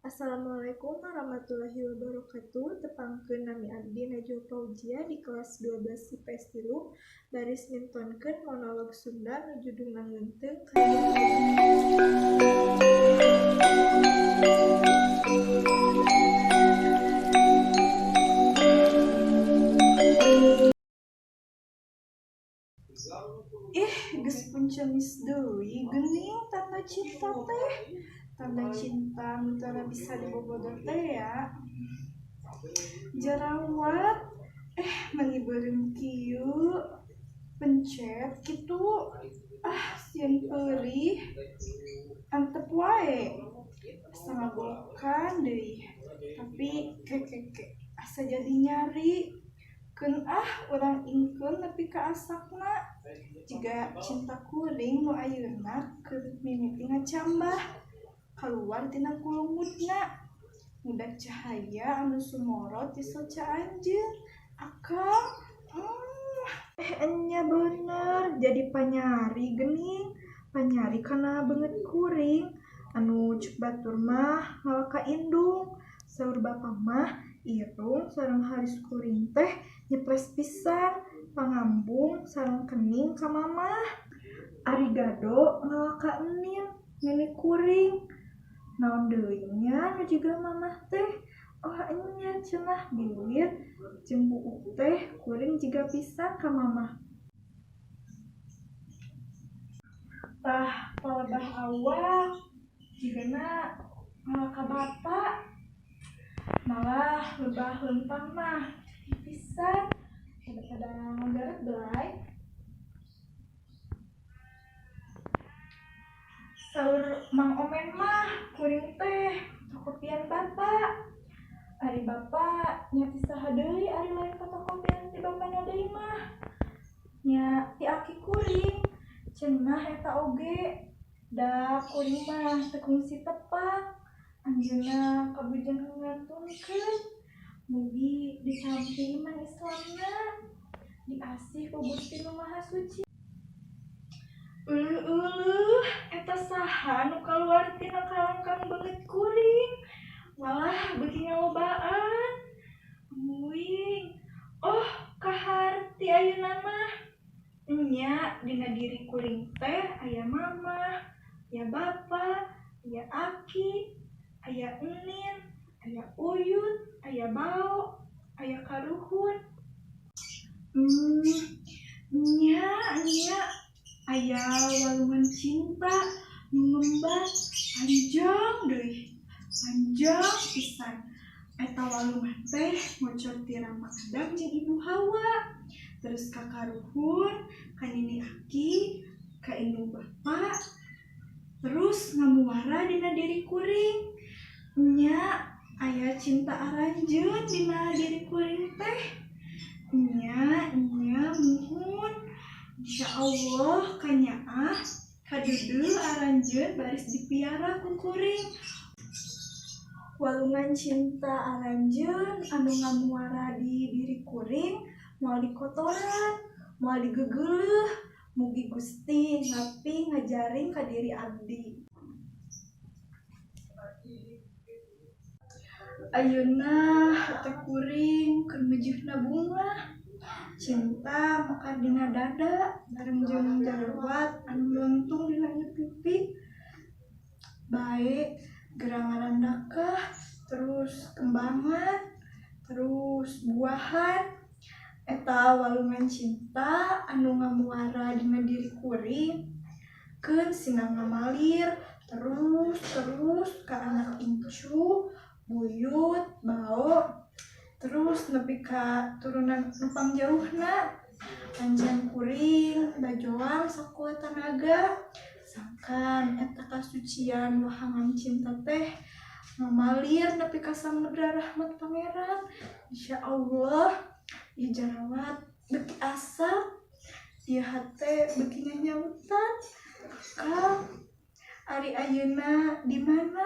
Assalamualaikum warahmatullahi wabarakatuh. Tepangkeun, nami abdi Najwa Fauzia di kelas 12 IPS 3 baris mintonkeun monolog Sunda nu judulna Ngeunteung karya. Ih, geus puncemis deui geuning tanda cinta teh. Tanda cinta nu tara bisa dibobodo teh ya. Jerawat, eh, meuni beureum kieu, pencet kitu, ah, sieun peurih, antep wae. Asa ngabolokan deui, tapi ke ke ke asa jadi nyari. Keun ah, urang ingkeun nepi ka asakna. Jiga cinta kuring nu ayeuna keur mimiti ngacambah kaluar tina kulungutna, ngudak cahaya anu sumorot ti soca anjeun, akang. Eh, enya bener, jadi panyari geuning, panyari kana beungeut kuring. Anu cek batur mah ngalah ka indung. Saur bapa mah irung sareng halis kuring teh nyeples pisan, pangambung sareng kening ka mamah. Ari gado ngalah ka enin, nini kuring. Naon deui nya nu jiga mamah teh? Oh, enya cenah, biwir jeung buuk teh kuring jiga pisan ka mamah. Tah, palebah awak jigana ngalah ka bapa. Malah lebah leumpang mah pisan pada ngagaret belai. Saur Mang Omen mah kuring teh fotokopian bapa. Ari bapa nya ti saha deui ari lain fotokopian ti bapana deui mah. Nya ti aki kuring cenah eta oge. Da kuring mah teu kungsi tepang. Anjeunna kabujeng ngantunkeun. Mugi ditampi iman Islamna, diasih ku Gusti Nu Maha Suci. Euleuh-euleuh, eta saha nu kaluar tina kalangkang beungeut kuring? Walah, beuki ngalobaan. Amuing. Oh, kaharti ayeuna mah. Enya, dina diri kuring teh aya mamah, aya bapa, aya aki, aya enin, aya uyut, aya bao, aya karuhun. Nya nya aya walungan cinta nu ngembat panjang deui, panjang pisan. Eta walungan teh ngocor ti Rama Adam jeung Ibu Hawa, terus ka karuhun, ka nini aki, ka indung bapa, terus ngamuara dina diri kuring. Nya aya cinta aranjeun dina diri kuring teh. Nya nya muhun. Insyaallah kanyaah kadeudeuh aranjeun baris dipiara ku kuring. Walungan cinta aranjeun anu ngamuara di diri kuring moal dikotoran, moal digegeuleuh. Mugi Gusti ngapi ngajaring ka diri abdi. Ayeuna hate kuring keur mejeuhna bunga. Cinta mekar dina dada bareng jeung jarawat anu melengtung dina pipi. Bae geura ngarandakah, terus kembangan, terus buahan. Eta walungan cinta anu ngamuara dina diri kuring keun sina ngamalir terus terus ka anak incu, buyut, bao, terus nepi ka turunan nu pangjauhna. Anjeun kuring bajoang sakuat tanaga sangkan eta kasucian wahangan cinta teh ngamalir nepi ka samudra rahmat Pangeran. Insyaallah ieu jarawat beuki asak, ieu hate beuki nyanyautan. Akang, ari ayeuna di mana?